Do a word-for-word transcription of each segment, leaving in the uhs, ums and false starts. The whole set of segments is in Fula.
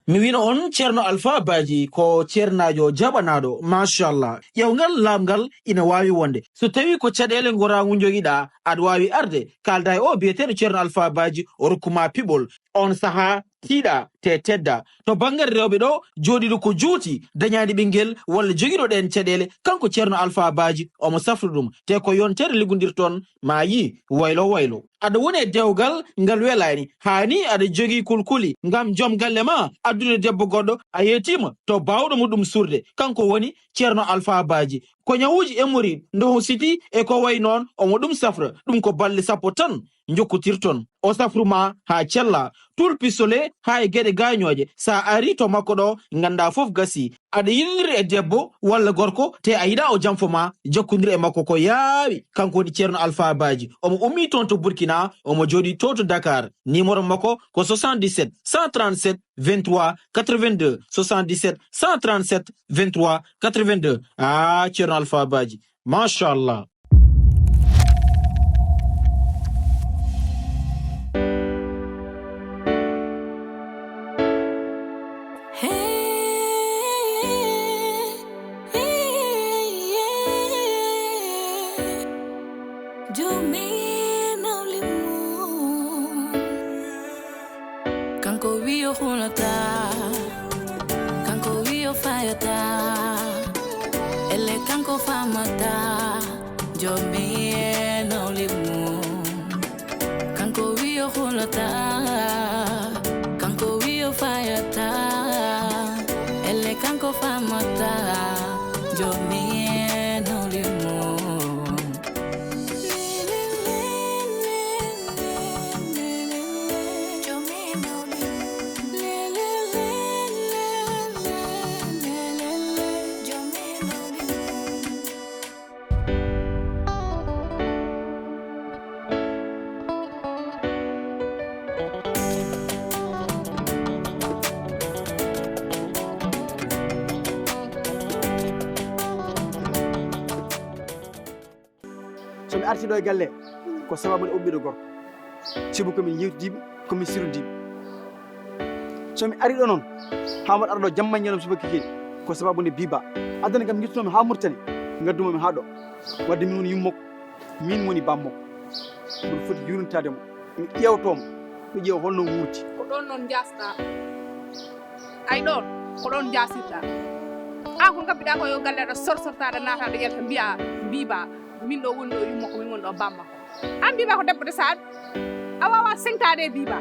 Mi wino on Ceerno Alfaa Baaji ko ceernaajo jaɓanaaɗo, machallah. Ƴeewngal laaɓngal ina waawi wonde. So tawii ko caɗeele ngoraagu njogiɗaa, aɗa waawi arde, kaalda e o biyeteeɗo Ceerno Alfaa Baaji, o rokku ma piɓol. On sahaa, tiiɗa, te tedda. To banngal rewɓe ɗo, jooɗiiɗo ko juuti, dañaani ɓinngel, walla jogiiɗo ɗeen caɗeele, kanko Ceerno Alfaa Baaji, omo safra ɗum. Te ko yontere liggondirton, ma yii, waylo waylo. Aɗa woni e dewgal ngal welaani, haa nii aɗa jogii kulkuli ngam joom galle ma addude debbo goɗɗo, a yeetiima to baawɗo mo ɗum suurde, kanko woni Ceerno Alfaa Baaji. Ko ñawuuji hémorroïde, ndoho siti e ko wayi noon, omo ɗum safra, ɗum ko balɗe sappo tan njokkotirton. O safru ma haa cella, tul pistolet haa e geɗe gaañooje. So a arii to makko ɗo, nganndaa fof gasii. Aɗa yiɗindiri e debbo walla gorko, te a yiɗaa o janfo ma, jokkondir e makko ko yaawi. Kanko woni Ceerno Alfaa Baaji. Omo ummii toon to Burkina, omo jooɗii to to Dakar. Numéro makko ko soixante-dix-sept, cent trente-sept, vingt-trois, quatre-vingt-deux. Soixante-dix-sept, cent trente-sept, vingt-trois, quatre-vingt-deux. Ah, Ceerno Alfaa Baaji. Machallah. Kanko wi o hulata, kanko wi o fayata, elle kanko famata, jomi e nawli mum. Kanko wi o hulata, kanko wi o fayata, elle kanko famata, jomi e nawli mum. So mi artii ɗo e galle, ko sababu nde o ɓiɗɗo gorko. Sibu ko min yewtidiiɓe, ko min sirodiiɓe. So mi arii ɗo noon, haa mbaɗa ɗo jamma ñalawma subaka keeri, ko sababu nde Biba. Addani kam njettunoomi haa Mauritanie, ngaddunoomi haa ɗo. Wadde min woni yummakko, min woni bammakko. Mboɗo foti yuurnitaade mo, mi ƴeewtoo mo, mi ƴeewa holno o wuurdi. Ko ɗoon noon njaasɗaa. Ay ɗoon, ko ɗoon njaasirɗaa. Aan ko ngabbiɗaa ko yo galle aɗa sorsorta, aɗa naata, aɗa yalta, mbiyaa Biba, min ɗo woni ɗo yumma ko, min woni ɗo bamma ko. Aan Biba ko debbo desaaɗo. A waawaa seŋtaade e Biba.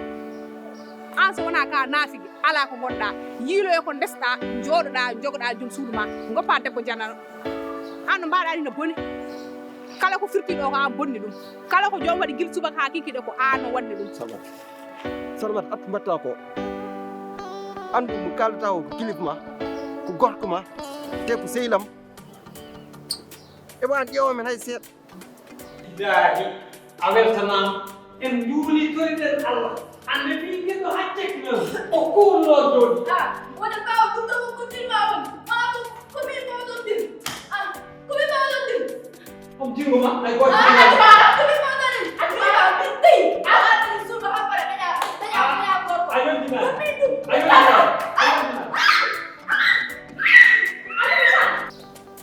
Aan so wonaa ka naafige, alaa ko ngonɗaa. Yiiloyo ko ndesɗaa, njooɗoɗaa, njogoɗaa joom suudu ma, ngoppaa debbo janano. Aan no mbaɗaa ni no boni. Kala ko firti ɗo ko aan bonni ɗum. Kala ko joom waɗi gila subaka haa kikiɗe ko aan no waɗni ɗum. Salamata, attu mbaɗtaa ko. Anndu mo kaalata o ko kilif ma, ko gorko ma, te ko sehil am. Ewa, aan ƴeewa men hay seeɗa. Billaahi, a weltanaama. En njuulii, toriɗen Allah. Annde ɓiy ngel ɗo haccaki noon. O kuulnoo jooɗi. Ah, wona ɓaawo ɗum ɗo ko kuttirma on. Maa ko, ko min mawɗondir. Ah, ko min mawɗondir. On jinngo ma, ay gooto. Ah, ay baara, ko min mawɗondir. Ay baara, min tey. Ah, min suuɗo haɓɓere, dañaa, dañaa, dañaa gorko. A yonti ma. Ko min ɗum. A yonti ma. A yonti ma.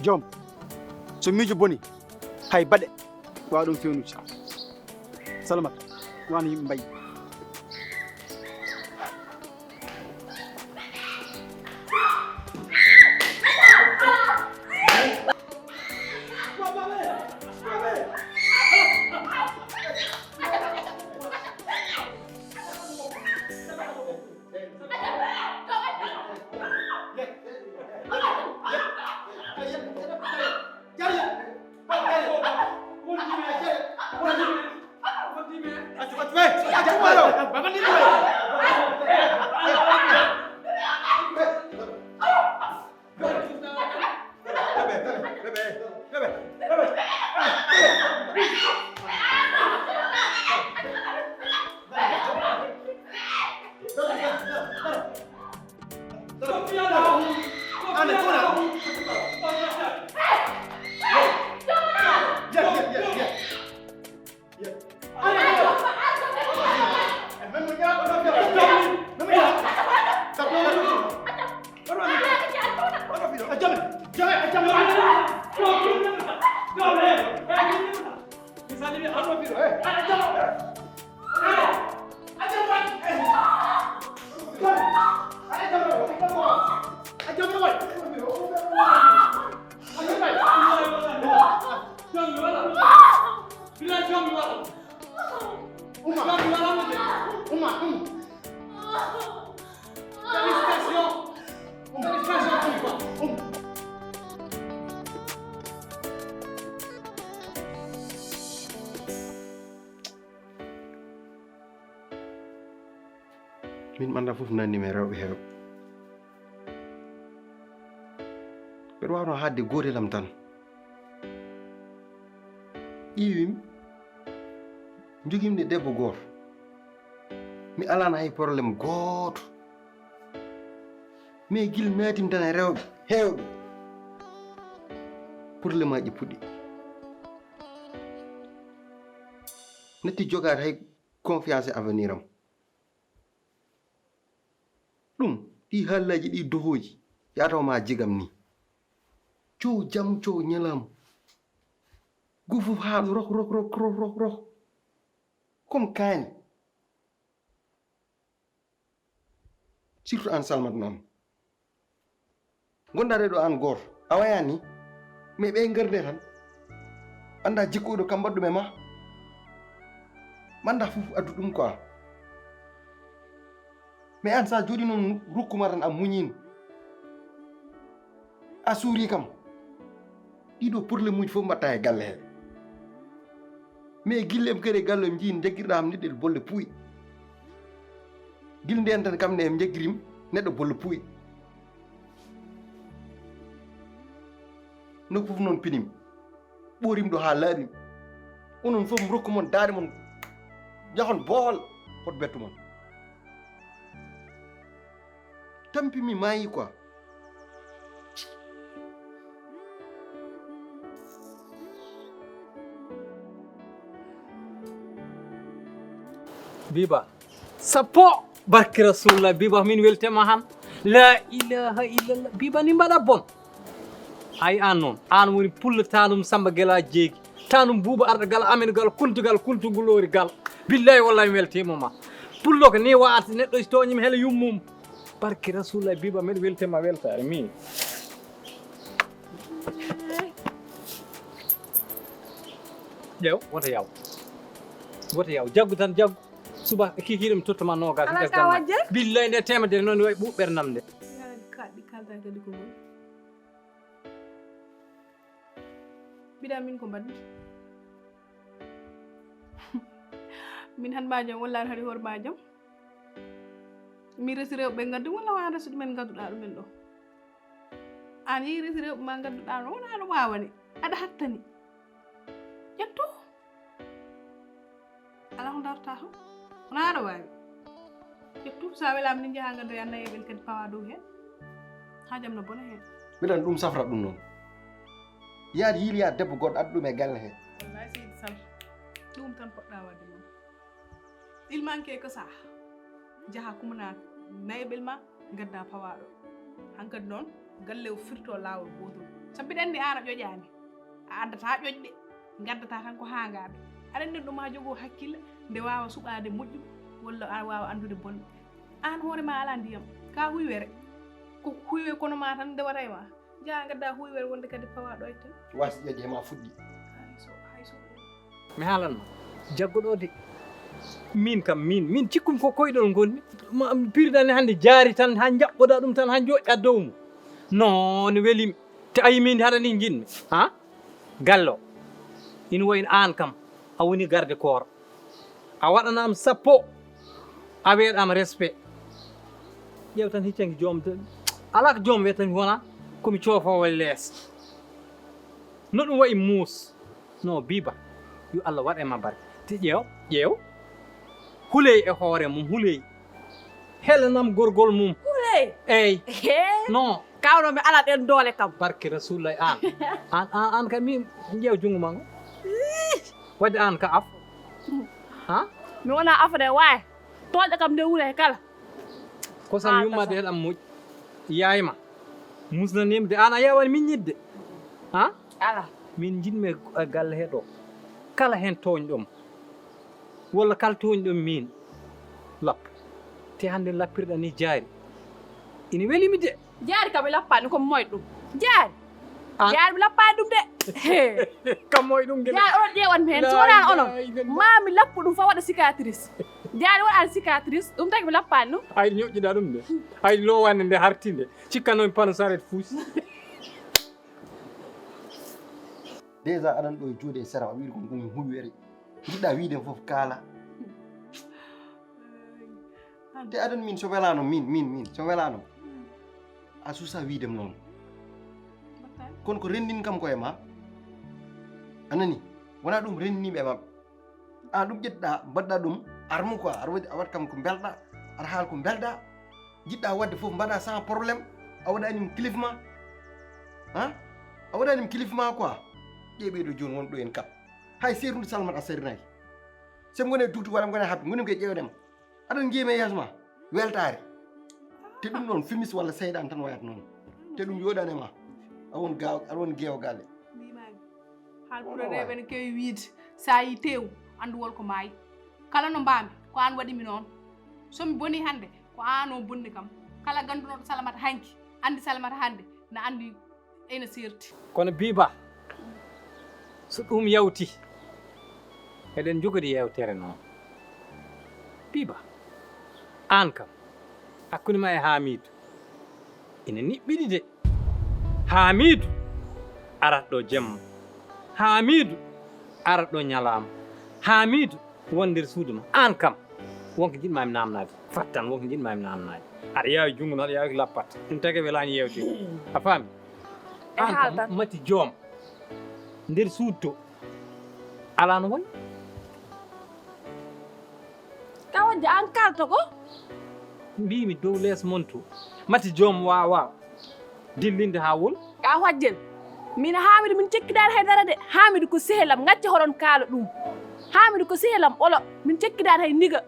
Joom, so miijo boni, hay baɗe waawa ɗum fewnude. Salamata, wano yimɓe mbayi. Uma! Uma! Uma! Félicitations! Félicitations, Uma! Uma! Min mi anndaa fof nanni mi e rewɓe heewɓe. Mbeɗa waawno haalde gootel am tan. Ƴiiwim, njogimde debbo gooto. Mi alaano hay problème gooto. Mais gila naatim tan e rewɓe heewɓe, problème aji puɗɗi. Natti jogaade hay confiance e avenir am. Ɗum, ɗi haalaaji, ɗi dohooji, yataw ma jigam ni. Coow jam, coow ñalaama. Guu fof haaɗo rok, rok, rok, rok, rok, rok. Comme kaani. Surtout aan Salmata noon. Ngonɗaa ɗo aan gooto. A wayaani. Mais ɓe ngarde tan. Anndaa jikkuɗo kam mbaɗɗum e ma. Mannda fof addu ɗum quoi. Mais aan sa jooɗi noon rukkuma tan a muñiino. A suuri kam. Ɗiɗo problème uji fof mbaɗta e galle he. Mais gille em kadi e galle em njii jaggirɗa am neɗɗo bolle puuy. Gila ndeen tan kam ne em jaggirim neɗɗo bolle puuy. Nokku fof noon pinim. Ɓoorim ɗo haa laaɓim. Onon fof mi rokku mon daaɗe mon. Njahon boowal hoto bettu mon. Tampi mi maayi quoi. Biba, sappo. Barke Rasulullah, Biba, min weltema han. La ilaha illallah, Biba ni mbaɗa bon. Ay an noon, an woni pullo tanum Samba Gela jeegi. Tanum Buuba Arɗo Gal, Amen Gal, Kuntu Gal, Kuntu Guloori Gal. Billahi wallahi mi weltema ma. Pullo ko ni wa'ata neɗɗo so tooñima hela yummum. Barke Rasulullah, Biba, mbeɗa weltema weltaare mi. Ƴeew, wota yaw. Wota yaw, jaggu tan, jaggu. Suba kikiiɗe mi tottuma noogas. Alaa ka wajje? Billahi nde temedere noon wayi ɓuuɓɓere nam nde. Kaɗɗi kalda kadi ko ngol. Mbiɗa min ko mbaɗmi. Min han ma jam, wallahi hari hoore ma jam. Min resi rewɓe ɓe ngaddu walla wa resude men ngadduɗa ɗumen ɗo. An yehi resi rewɓe ma ngadduɗa ɗo, wona aɗa wawani. Aɗa hattani. Ƴettu. Alaa ko darta toon. Wonaa aɗa waawi. Ƴettu, so a welaama ni njahaa ngaddoyaa nayeɓel kadi pawaa dow heen. Haa jam no bona heen. Mbiɗa anndi ɗum safrata ɗum noon. Yaade yiili yaade debbo goɗɗo adda ɗum e galle hee. Wallaay seydi Sall. Ɗum tan poɗɗaa waɗde noon. Il manque que ça. Njahaa kumanaa nayeɓel ma. Ngadda pawaaɗo. Hankadi noon galle o firto laawol gootol. Sabu mbiɗa anndi aan a ƴoƴaani. A addataa ƴoƴde. Ngaddataa tan ko haangaaɓe. Aɗa anndi ɗum maa jogoo hakkille nde waawa suɓaade moƴƴum walla a waawa anndude bonɗe. Aan hoore maa alaa ndiyam. Ka huywere. Ko huywe kono maa tan ndewata e maa. Njaha ngadda huywere wonde kadi pawaaɗo e tan. Waasi ƴoƴde he maa fuɗɗi. Hay so, hay so. Mi haalan ma jagguɗo de. Min kam min min cikkumi ko koyɗol ngonmi. Piriɗani hannde jaari tan ha jaɓɓoɗa ɗum tan ha joƴƴa dow mum. Non welimi. Te a yimindi haɗa ni jinmi ha gallo. Ina wayno an kam a woni garde kooro. A waɗanam sappo. A weeɗam respect. Ƴeew tan hiccanki joom. Alaa ko joom wiyata mi wona komi coofoowo lees. No ɗum wayi muus. No Biba, yo Allah waɗ e ma barke. Te ƴeew, ƴeew. Huley e hoore mum, huley. Helanam gorgol mum. Huley? Eey. Hee? No. Kawno mi ala ɗen doole kam. Barke Rasulullah an. An an an kam mi ƴeew jungo ma ngo. Wadde an ka af. Ha? Mi wona afde waay. Tooƴa kam nde wure kala. Kosam yummade heɗam moƴƴi. Yaay ma. Musnanima de an a yawani min ñidde. Ha? Ala. Min jinmi e galle he ɗo. Kala hen tooñɗom. Walla kala tooñɗom min. Lappo. Te hannde lappirɗa ni jaari. Ina weli mi de. Jaari kam mi lappaani ko mi moyɗo ɗum. Jaari. Ah. Jaari mi lappaani ɗum de. He. Kam moy ɗum gila. Jaari onon ƴeewan mi heen. So wonaa onon. Maa mi lappu ɗum fa waɗa cicatrice. Jaari waɗaani cicatrice. Ɗum tagi mi lappaani ɗum. Ay ñoƴƴiɗa ɗum de. Ay lowande nde hartinde. Cikkanomi pano saret fuusi. Déjà aɗan ɗo e juuɗe e sera, a wiiri kon ɗum huwere. Jiɗɗa wiide fof kaala. Te aɗan min so welaano min, min, min, so welaano. A susa wiidem noon. Kono ko renndin kam ko e ma. A nani? Wona ɗum renndiniiɓe e maɓɓe. A ɗum ƴettuɗa mbaɗɗa ɗum arme quoi, aɗa waɗi a waɗ kam ko mbelɗa, aɗa haal ko mbelɗa. Jiɗɗa waɗde fof mbaɗa sans problème. A waɗanim cliff ma. Ha? A waɗanim cliff ma quoi. Ƴeeɓe ɗo jooni won ɗo en kap. Hay serrude salmat a sarinaaki. Sem ngone dugtu wala ngone haɓɓe ngonim koye ƴeewdema. Aɗon njiimi e yeeso ma weltaare. Te ɗum ɗon fimis walla seyɗan tan wayata noon. Te ɗum yooɗani ma. A won gaw aɗa won geewo galle. Haalpulareeɓe no keewi wiyde, so a yii teewu, anndu wol ko maayi. Kala no mbaami, ko aan waɗi mi noon. So mi bonii hannde, ko aan o bonni kam. Kala gannduɗo salamata hanki, anndi salamata hannde, na anndi ena seerti. Kono Biba, so ɗum yawti, eɗen njogori yeewtere noon. Biba, aan kam, hakkunde ma e Haamiidu, ina niɓɓiɗi de. Haamiidu arat ɗo jemma. Haamiidu arat ɗo ñalaama. Haamiidu won nder suudu ma. Aan kam, wonko njiɗ-maa mi naamnaade. Fattan, wonko njiɗ-maa mi naamnaade. Aɗa yaawi junngo noon, aɗa yaawi lappat. Ɗum tagi welaani yeewtidde. A faami? Aan kam, mati joom. Nder suudu to. Alaa no wayi. Ka wajja aan kaalta ko? Mbiimi dow lees mon to. Mati joom waawa dillinde haa won. Ka wajjen. Min Haamidu min cekkidaani hay dara de. Haamidu ko sehelam, ngacca hoɗon kaala ɗum. Haamidu ko sehelam olo, min cekkidaani hay ndiga.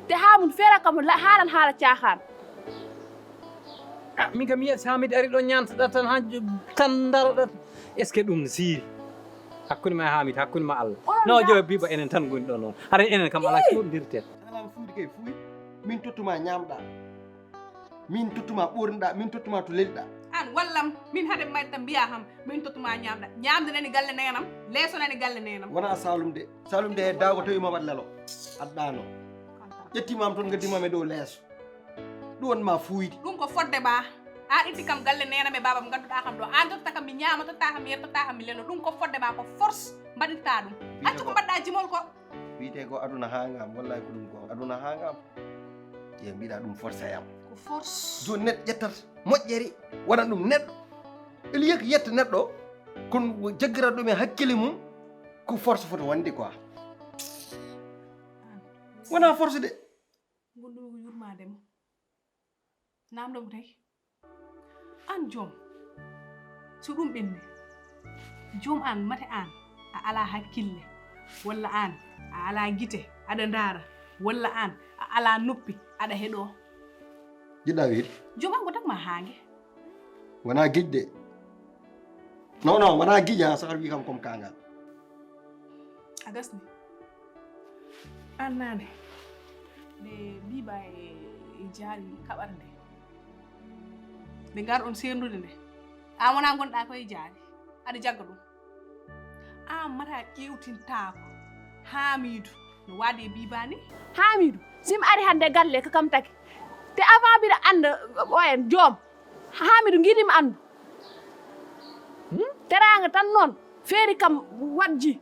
Te Haamidu feera kam haalan haala caahaan. Ah, min kam mi yiyat Haamidu ari ɗo ñaantoɗa tan haa tan ndaroɗa. Est ce que ɗum no siiri? Hakkunde ma e Haamidu, hakkunde ma Allah. No jowa Biba enen tan ngoni ɗo noon. Hara enen kam alaa coɗndirten. Alaa fuuti kay fuuy. Min tottuma ñaamɗa. Min tottuma ɓorniɗa, min tottuma to leliɗa. Aan wallam, min hade mayde tan mbiya kam, min tottuma ñaamɗa. Ñaamde nani galle neenam, leeso nani galle neenam. Wona Saalum de. Saalum de hedda ko tawi ma waɗ lelo. Adɗano. Ƴettimam toon ngaddimam e dow leeso. Ɗum wonma fuuyde. Ɗum ko fodde ma. A itti kam galle neenam e baabam ngadduɗa kam ɗo. An tottata kam mi ñaama, tottata kam mi yara, tottata kam mi lelo. Ɗum ko fodde ma, ko force mbaɗirta ɗum. Accu ko mbaɗɗa jimol ko. Wiyete ko aduna hangam, wallahi ko ɗum ko aduna hangam. Ƴe mbiɗa ɗum force yam. Ko force. Joni neɗɗo ƴettata moƴƴere waɗan ɗum neɗɗo. Au lieu que yetta neɗɗo kono jaggira ɗum e hakkille mum ko force foti wonde quoi. Wona force de. Gonɗo ko yurmademo. Namdo mo tawi. Aan joom, so ɗum ɓenni, joom aan mate aan a alaa hakkille, walla aan a alaa gite aɗa ndaara, walla aan a alaa noppi aɗa heɗoo? Jiɗɗa wiide? Joom aan ko tan ma haange. Wonaa giƴ de. Non non wonaa giƴ haa sahar wi kam comme kangal. A gasni. Aan naane nde Biba e jaari kaɓar nde. Nde ngarɗon seerndude nde. Aan wonaa ngonɗaa koye jaari aɗa jagga ɗum. Aan mata ƴeewtintaako Haamiidu no waade e Biba ni. Haamiidu si mi ari hannde galle ko kam taki. Te avant mbiɗa annda oyen joom. Haamidu ngiɗi mi anndu. Teraanga tan noon feeri kam waɗji.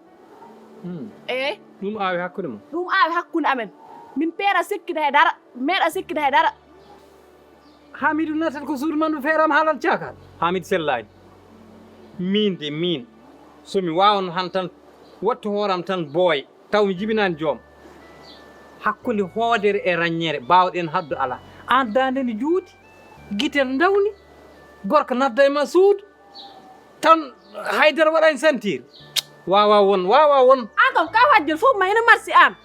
Eey. Ɗum aawi hakkunde mon. Ɗum aawi hakkunde amen. Min peera sikkida he dara, meeɗa sikkida he dara. Haamidu natat ko suudu man ɗum feeraama haalat caakaan. Haamidu sellaani. Miin de miin so mi waawno han tan wattu hooram tan booy. Taw mi jibinaani joom. Hakkunde hoodere e raññere baawɗen haɗdu alaa. Aan daande ne juuti, gite ndawni, gorko nadda e ma suudu, tan haydara waɗaani santiir. Waawaa won, waawaa won. Aan kam ka hajjel fof ma ene marsi aan.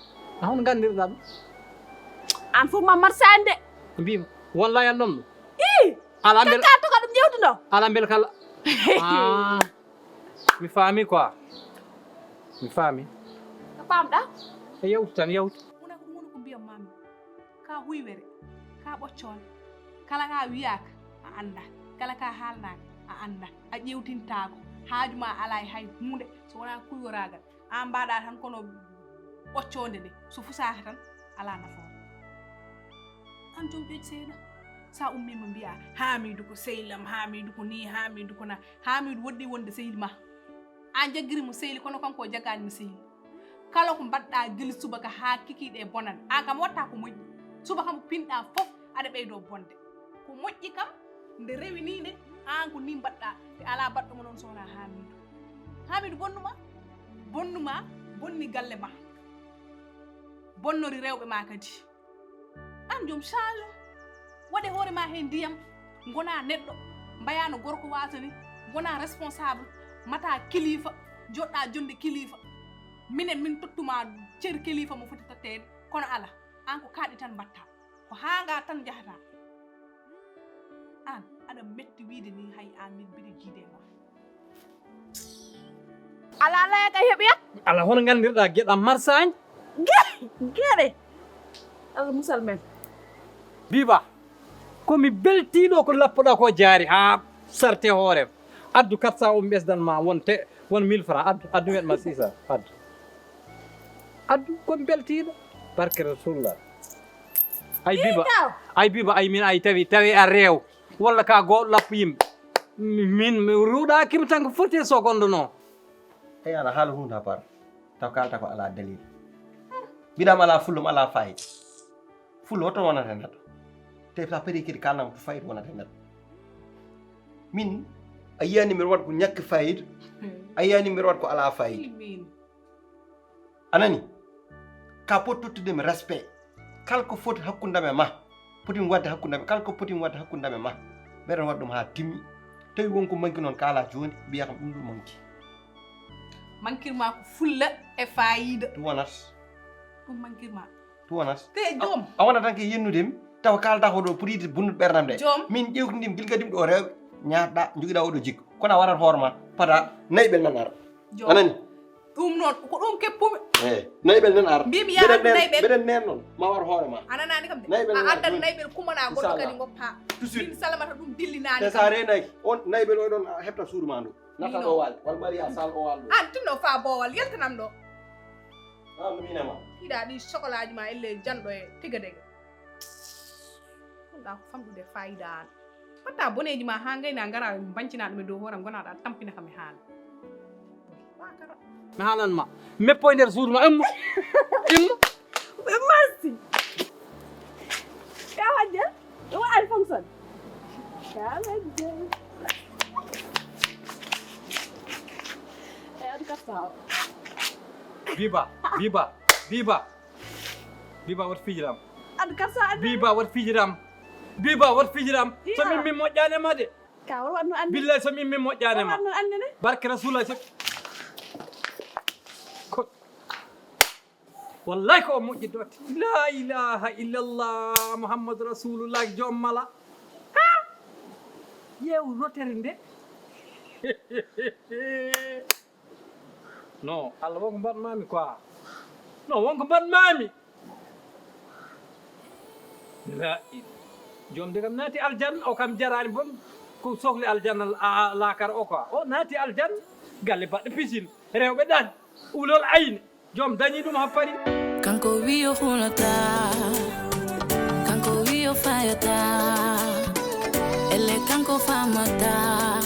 A hono nganndirɗaa ɗum? Aan fof ma marsi aan de. Mbiimi, won layal ɗon ɗum? Ii, alaa mbel ka toka ɗum ƴewtuno. Alaa mbel kala. Ah. Mi faami quoi. Mi faami. Ko paamɗa? E yawtu tan yawtu. Wona ko ɗum woni ko mbiyam maami. Ka huywere, ka ɓoccoole, Kala ka wiyaaka, a anndaa. Kala ka haalnaaka, a anndaa. A ƴeewtintaako. Haaju ma alaa e hay huunde, so wonaa kuyoraagal. Aan mbaɗaa tan kono ɓoccoonde nde. So fusaaka tan, alaa nafoore. Aan joom ƴoƴ seeɗa. So a ummiima mbiyaa, Haamiidu ko sehil am, Haamiidu ko nii, Haamiidu ko naa. Haamiidu woɗɗii wonde sehil ma. Aan jaggiri mo sehil, kono kanko o jagaani mo sehil. Kala ko mbaɗɗaa gila subaka haa kikiiɗe bonan, aan kam waɗtaa ko moƴƴi. Subaka mo pinɗaa fof, aɗa ɓeydoo bonde. Ko moƴƴi kam, nde rewi nii nde, aan ko nii mbaɗɗaa. Te alaa baɗɗo mo noon so wonaa Haamiidu. Haamiidu bonnu ma, bonnu ma, bonni galle ma. Bonnori rewɓe ma kadi. Aan joom change. Waɗe hoore ma heen ndiyam. Ngonaa neɗɗo. Mbayaa no gorko waasa ni. Ngonaa responsable. Mataa kiliifa. Joɗɗaa jonde kiliifa. Minen min tottu ma cer kiliifa mo foti totteede. Kono alaa. Aan ko kaaɗi tan mbaɗtaa. Ko haa ngaa tan njahataa. Aan, aɗa metti wiyde ni hay aan min mbiɗa jiide ma. Alaa laya kay heɓi yat. Alaa hono nganndirɗaa geɗam marsaani. Ge-, geɗe. Allah musal men. Biba, ko mi beltiiɗo ko lappoɗaa ko jaari haa sarte hoore. Addu quatre cents o mi ɓesdan ma won te, won mille francs. Addu, addu meɗ ma six cents. Addu. Addu ko mi beltiiɗo. Barke Rasulullah. Ay Biba, ay Biba, ay min ay tawi, tawi a reew. Walla ka go lappo yimɓe. Min mi ruuɗaaki mi tan ko foti e seconde no. Eyi, ana haala huunde a par. Taw kaalta ko alaa dalil. Mbiɗa mi alaa fullo, mi alaa fayida. Fullo hoto wonata neɗɗo. Te sa pari kadi kaalnam ko fayida wonata neɗɗo. Min, a yiyani mbiɗa waɗa ko ñakki fayida. A yiyani mbiɗa waɗa ko alaa fayida. Min. A nani? Ka poti tottude mi respect. Kala ko foti hakkundam e ma, poti mi waɗde hakkundam, kala ko poti mi waɗde hakkundam e ma, mbeɗen waɗa ɗum haa timmi. Tawi won ko manki noon, kaalaa jooni, mbiyaa kam ɗum ɗo manki. Mankir ma ko fulla e faayiida. Ɗum wonat. Ɗum mankir ma. Ɗum wonat. Te joom. A, a wonat tan ko yennude mi, tawa kaaldaa ko ɗo poti yiide bonnude ɓerdam de. Joom. Min ƴeewtindii mi gila gaddi mi ɗo rewɓe, ñaatɗaa, njogiɗaa oɗo jikku. Kono a waɗat hoore ma, padaa, nayi ɓel nan ara. Joom. A nani? Ɗum noon, ko ɗum keppumi. Eey, nayi ɓel nan ara. Mbimi yaa addu nayi ɓel. Mbeɗen neen noon, ma war hoore ma. A nanaani kam de. Nayi ɓel nan ara. A addan nayi ɓel, kumanaa goɗɗo kadi ngoppa. Tout de suite. Min salamata ɗum dillinaani kam. Te sa reenaaki, on nayi ɓel o ɗon a heɓta suudu ma ndu. Natta ɗo waal, wal Maria Sall o waal ɗo. An tinno fa boowal, yaltanam ɗo. An ɗum ina ma. Iɗa ɗi chocolatji ma elle janɗo e tiga dege. Ɗa ko famɗude fayida an. Mbatta boneeji ma haa ngayna ngara mbancina ɗum e dow hoore am, ngona ɗa tampina kam e haala. Bakara. Mi haalan ma. Meppo e nder suudu ma, immo. Immo. Merci. Ka hajja? Ɗum waɗi fonction. Ka hajja. E addu kattawo. Biba, Biba, Biba. Biba, wat fijiram. Addu kattawo, addu. Biba, wat fijiram. Biba, wat fijiram. Iya. So min, min moƴƴaani ma de. Ka war waɗno anndi. Billahi, so min, min moƴƴaani ma. War waɗno anndi ne? Barke Rasulullah, so. Ko. Wallahi ko o moƴƴi dotti. La ilaha illallah, Muhammadu Rasulullah, joom mala. Ha! Ƴeew rotere nde. Non, Allah, wonko mbaɗmaami quoi. Non, wonko mbaɗmaami. La ila-, joom de kam naati aljanna, o kam jaraani bon. Ko sohli aljanna, a, a, laakara o quoi. O naati aljanna, galle baɗɗo piscine, rewɓe ɗan, ulol ayni. Joom dañi ɗum happari. Kanko wi o hulata, kanko wi o fayata, elle kanko famata,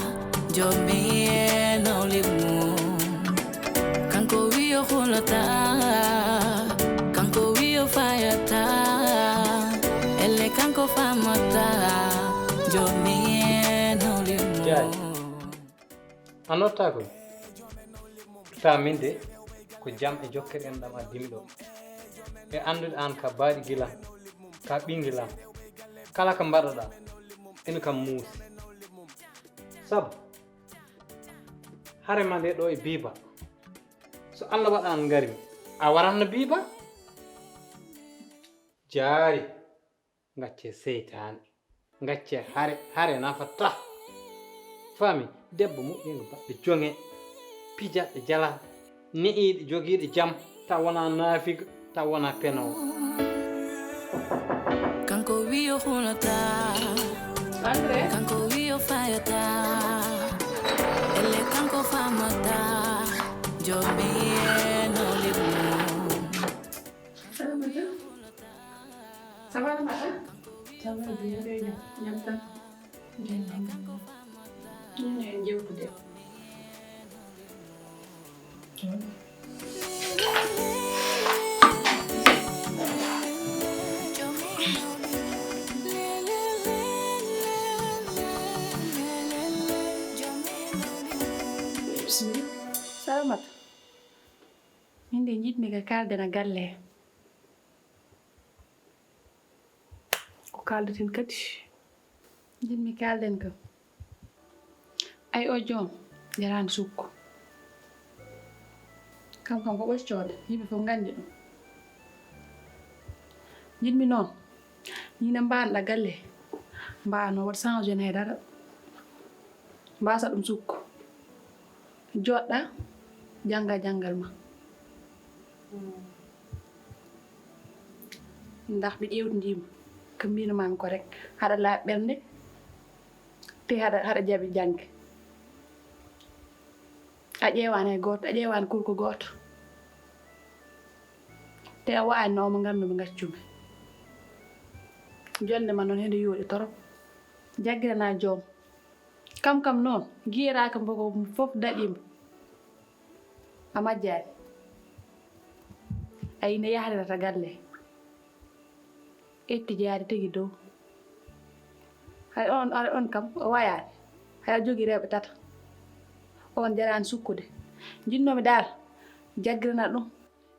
jomi e nawlimum. Kanko wi o hulata, kanko wi o fayata, elle kanko famata, jomi e nawlimum. Jaay. A nottaako? Ta min de, ko jam e jokkere enɗam addimi ɗo. E anndude aan ka baaɗi gilam, ka ɓiy ngilam. Kala ko mbaɗoɗaa, ina kam muusi. Sabu, hare ma nde ɗo e Biba. So Allah waɗaano ngarmi, a waratno Biba? Jaari. Ngaccee seytaane, ngaccee hare, hare nafataa. Faami, debbo moƴƴingo baɗɗo joŋe, pijaɗo jala, ne'iiɗo jogiiɗo jam, taw wonaa naafiga, taw wonaa penoowo. Kanko wi o hulata, Kanko wiyo fayata, elle kanko famata, jomi en olimu. Salamata. Ça va, Ramata? Ça va bien, jam tan. Jam tan. Min en jewtude. Salamata, min de njiɗmi ka kaalden e galle he. Ko kaaldaten kadi? Njiɗmi kaalden kam. Ay, o joom jaraani sukko. Kam kam ko ɓoccooɗe, yimɓe fof nganndi ɗum. Njiɗmi noon, ni no mbaanɗa galle, mbaano waɗ changé hay dara. Mbaasa ɗum sukko. Jooɗɗa, jannga janngal ma. Ndax ɓe ƴeewtindii ma, ko mbiino maami ko rek, haɗa laaɓi ɓernde, te haɗa, haɗa jaɓi jannge. A ƴeewaani hay gooto, a ƴeewaani kurko gooto. Te a wa'ani no omo nganndumi ngaccumi. Jonnde ma noon hende yooɗi torop. Jaggirana joom. Kam kam noon, jiyeraaka mbo ko fof daɗii mbo. A majjaani. A yine yahrata galle. Etti jaari tigi dow. Hay on, hay on kam, o wayaani. Hay a jogii rewɓe tata. On jaraani sukkude. Njiɗnoomi daal, jaggirana ɗum.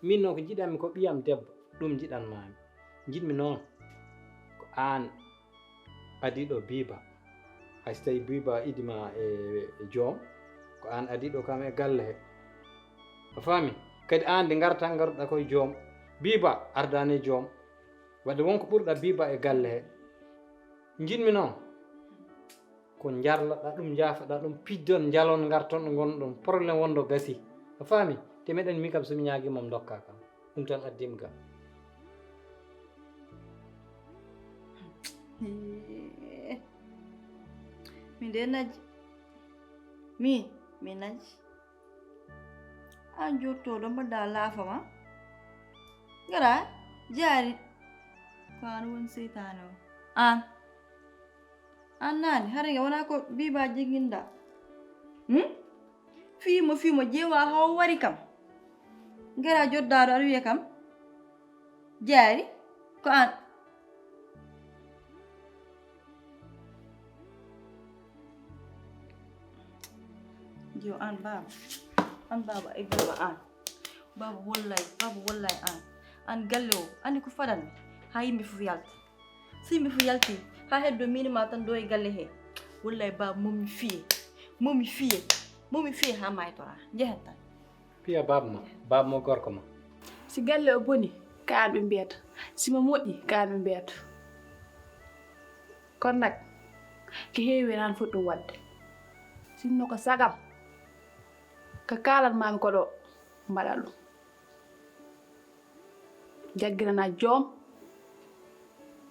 Min noon ko njiɗanmi ko ɓiyam debbo, ɗum njiɗanmaami. Njiɗmi noon ko aan adii ɗo Biiba. Hay so tawii Biiba idii ma e, e joom, ko aan adii ɗo kam e galle he. A faami? Kadi aan de ngarta, ngarduɗaa ko e joom. Biiba ardaani e joom. Wadde won ko ɓurɗaa Biiba e galle he. Njiɗmi noon ko njarloɗaa ɗum, njaafoɗaa ɗum, pijdon, njalon, ngarton ɗo ngonɗon. Problème wonɗo gasii. A faami? Te meɗen min kam so mi ñaagii ma mi ndokkaa kam. Ɗum tan addiimi ga. Hee. Mi de naji. Mi, mi naji. Aan jotto ɗo mbaɗɗa laafa ma. Ngara jaari. Ko aan woni seytaane o. Aan. Aan naani, hare nga wonaa ko Biiba jigginɗa. Hmm? Fii mo, fii mo ƴeewa haw wari kam. Ngara joddaaro aɗa wiya kam. Jaari, ko aan. Yo aan baaba. Aan baaba, ay baaba aan. Baaba wallay, baaba wallay aan. Aan galle o, anndi ko fadanmi. Haa yimɓe fof yalta. So yimɓe fof yalti, haa heddo miin e ma tan ɗo e galle he. Wallay baaba momi fiye, momi fiye, momi fiye haa maaytora. Njehen tan. Piya baaba ma, baaba mo gorko ma. Si galle o boni, ko aan ɓe mbiyata. Si mo moƴƴi, ko aan ɓe mbiyata. Kono nak, ko heewi heen aan foti ɗum waɗde. Sinno ko sagam, ko kaalan maami ko ɗo, mbaɗa ɗum. Jaggirana joom,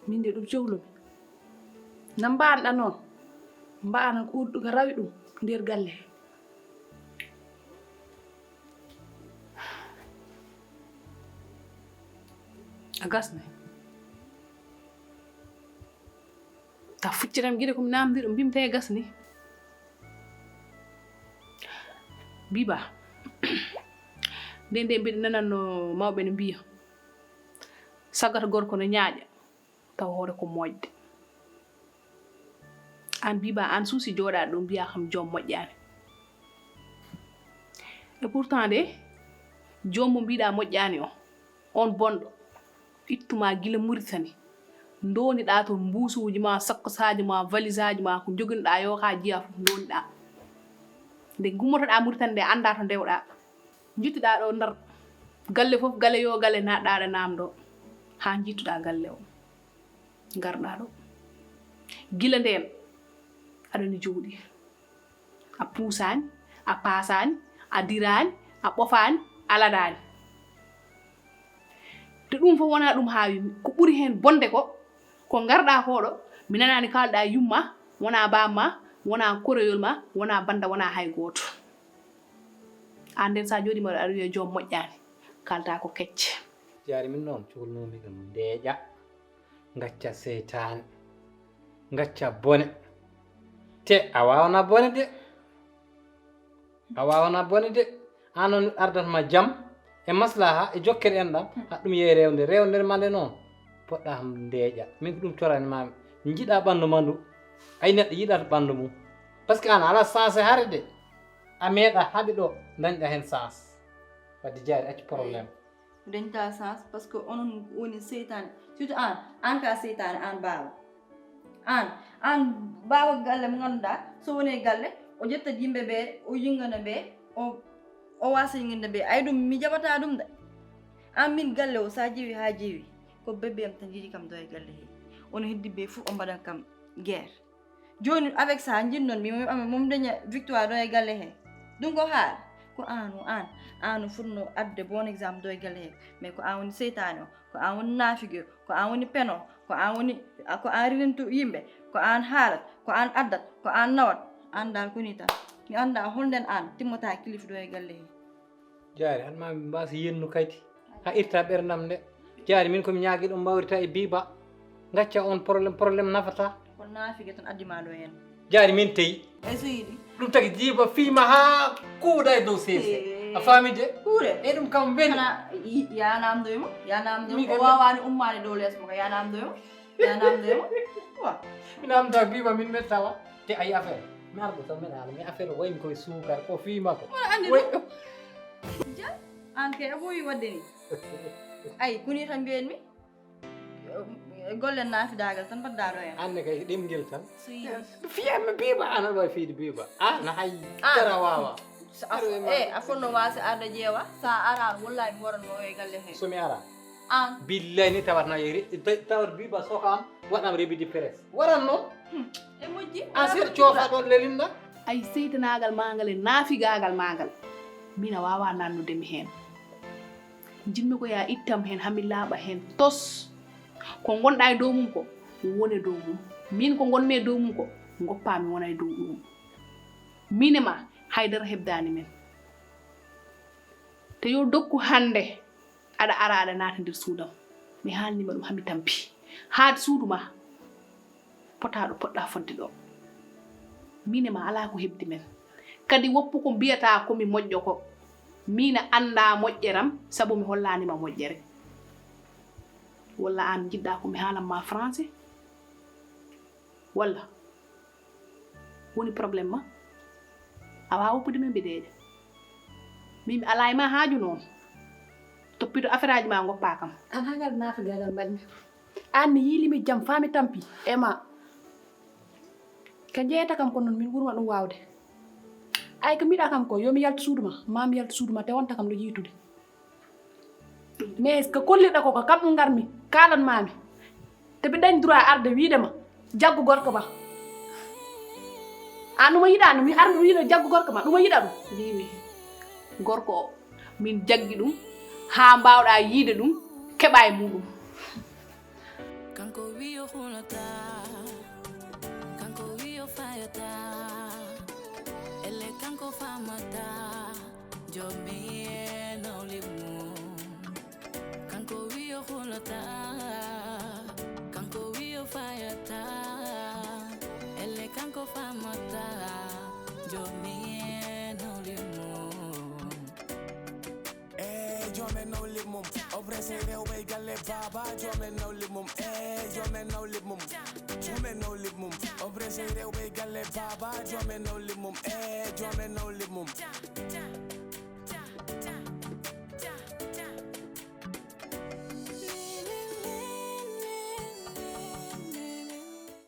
min de ɗum cohlumi. No mbaanɗa noon, mbaana ko ɓurɗo ko rawi ɗum nder galle he. A gasne. Ta fucciram gide ko mi namdi ɗum, mbimi tawi gasni. Biba. Nde nde mbiɗa nananno mawɓe no mbiya. Saggata gorko no ñaaƴa, tawa hoore ko moƴƴde. Aan Biba, aan suusi jooɗaade ɗo mbiya kam joom moƴƴaani. Et pourtant de, joom mo mbiɗa moƴƴaani o, on bonɗo, ittuma gila Muritani, ndoniɗa toon mbuusuuji ma, sakkosaaji ma, valisaaji ma, ko njoginɗa yo ka jiya fof ndoniɗa. Nde gummotoɗa Muritani nde, annda to ndewɗa. Njittuɗa ɗo Ndar, galle fof, galle yo galle naatɗa ɗo namdo, haa njittuɗa galle o. Ngarɗa ɗo. Gila ndeen, aɗa ni jooɗi. A puusaani, a paasaani, a diraani, a ɓofaani, a ladaani. Te ɗum fof wonaa ɗum haawi mi. Ko ɓuri heen bonde ko, ko ngarɗa ko ɗo, mi nanaani kaalɗa e yumma, Wonaa baaba ma, wonaa koroyol ma, wonaa bannda, wonaa hay gooto. Aan nden, so a jooɗiima, aɗa wiya joom moƴƴaani, kaaltaa ko kecce. Jaari min noon, cukalnoomi kam ndeeƴa, ngacca seytaane, ngacca bone. Te a waawanaa bone de. A waawanaa bone de. Aan on ardat ma jam, e maslaha, e jokkere enɗam, haɗ ɗum yehi rewde. Rewde ma nde noon, poɗɗa ham ndeeƴa. Min ko ɗum torani ma. Njiɗa ɓanndu ma ndu. Ay neɗɗo yiɗata ɓanndu mum. Parce que aan ala sens e hare de. A meeɗa haɓe ɗo, dañɗa heen sens. Wadde Jaari, accu problème. Dañta sens, parce que onon woni seytaane. Surtout aan, aan ka seytaane, aan baaba. Aan, aan baaba galle mo ngannduɗaa, so woni e galle, o ƴetta yimɓe ɓe, o yingana ɓe, o, o wasa yingande ɓe. Ay ɗum, mi jaɓata ɗum de. Aan min galle o, so a ƴeewi haa ƴeewi, ko bébé am tan yiɗi kam ɗo e galle he. Ono heddi ɓe fof o mbaɗan kam guerre. Jooni, avec ça, njiɗnon mi, mi, mi, mi daña victoire ɗo e galle he. Ɗum ko haala. Ko aan o, aan. Aan o fotno addude bon exemple ɗo e galle he. Mais ko aan woni seytaane o. Ko aan woni naafige, ko aan woni peno, ko aan woni, ko aan rininto yimɓe, ko aan haalat, ko aan addat, ko aan nawat. Aan daal ko nii tan. Mi anndaa hol nden aan timmotaa kilifa ɗo e galle he. Jaari, aan ma mi mbaasa yennu kadi. Haa irta ɓerndam nde. Jaari, min ko mi ñaagi ɗum mbawrita e biiba. Ngacca on problème, problème nafataa. Ko naafige tan addi ma ɗo heen. Jaari min teyi. Ay so yiɗi. Ɗum tagi jiiba fiima haa kuuɗa e dow seese. Ee. A faami de? Kuuɗe? E ɗum kam weli. Xanaa y-, ya namdoymo, ya namdoymo. Min ko kam waawaani ummaade dow lees mo ko ya namdoymo. Ya namdoymo. Wa. Mi namda biiba min mettawa. Te ay affaire. Mi ardo tan mi ɗaala. Mi affaire waymi koye suukar ko fiima ko. Wona anndi way ɗum. Ja, aan kay a ɓooyi waɗde ni. Ay, kuni tan mbiyen mi. Golle naafidaagal tan mbaɗdaa ɗo en. Aan ne kay ɗemngel tan. So yiɗi. Fiya mi biiba, aan aɗa waawi fiyde biiba. Aan na hay dara waawa. So a, e, a fonno waasi arde ƴeewa, so a araano, wallahi mi waranno e galle he. So mi ara? Aan. Billahi ni tawat na yeri, tawat biiba sokaam, waɗam rebi di presse. Waran noon. Hmm. E moƴƴi. Aan seeɗa coofa ɗoon lelinɗa. Ay seytanaagal maa ngal e naafigaagal maa ngal. Min a waawaa nannude mi heen. Njiɗmi ko yaa ittam heen, haa mi laaɓa heen tos. Ko ngonɗaa e dow mum ko, won e dow mum. Miin ko ngonmi e dow mum ko, ngoppaa mi wona e dow ɗum. Miin e maa, hay dara heɓdaani men. Te yo dokku hannde, aɗa ara, aɗa naata nder suudam. Mi haalnii ma ɗum, haa mi tampi. Haa suudu maa. Potaa ɗo poɗɗaa fodde ɗo. Miin e maa alaa ko heɓdi men. Kadi woppu ko mbiyataa ko mi moƴƴo ko. Miin a anndaa moƴƴeram, sabu mi hollaani ma moƴƴere. Walla aan njiɗɗaa ko mi haalan ma français? Walla? Woni problème ma? A waawaa woppude min mbiɗa deeƴa. Min mi alaa e ma haaju noon. Toppito affaire aji ma ngoppaa kam. Aan haa ngal naafigaagal mbaɗmi. Aan mi yiili mi jam faa mi tampi e ma. Ka jeeyata kam ko noon min ɓurma ɗum waawde. Ay ko mbiɗa kam ko yo mi yaltu suudu ma, ma mi yaltu suudu ma te wonta kam ɗo yiytude. Mais ko kolliɗa ko, ko kam ɗum ngarmi, kaalan maami. Te mbiɗa dañ droit arde wiide ma, jaggu gorko ma. Aan ɗum a yiɗa, no mi arde wiide jaggu gorko ma, ɗum a yiɗa ɗum? Mbimi, gorko o, min jaggi ɗum, haa mbaawɗa yiide ɗum, keɓa e muɗum. Kanko wi o hulata, kanko wi o fayata, elle kanko famata, jomi e nawli mum. Kanko wi o hulata, kanko wi o fayata, elle kanko famata, jomi e nawli mum. Eh, jomen nawli mum, o pressé rewɓe galle baba, jomen nawli mum, eh, jomen nawli mum, jomen nawli mum, o pressé rewɓe galle baba, jomen nawli mum, eh, jomen nawli mum.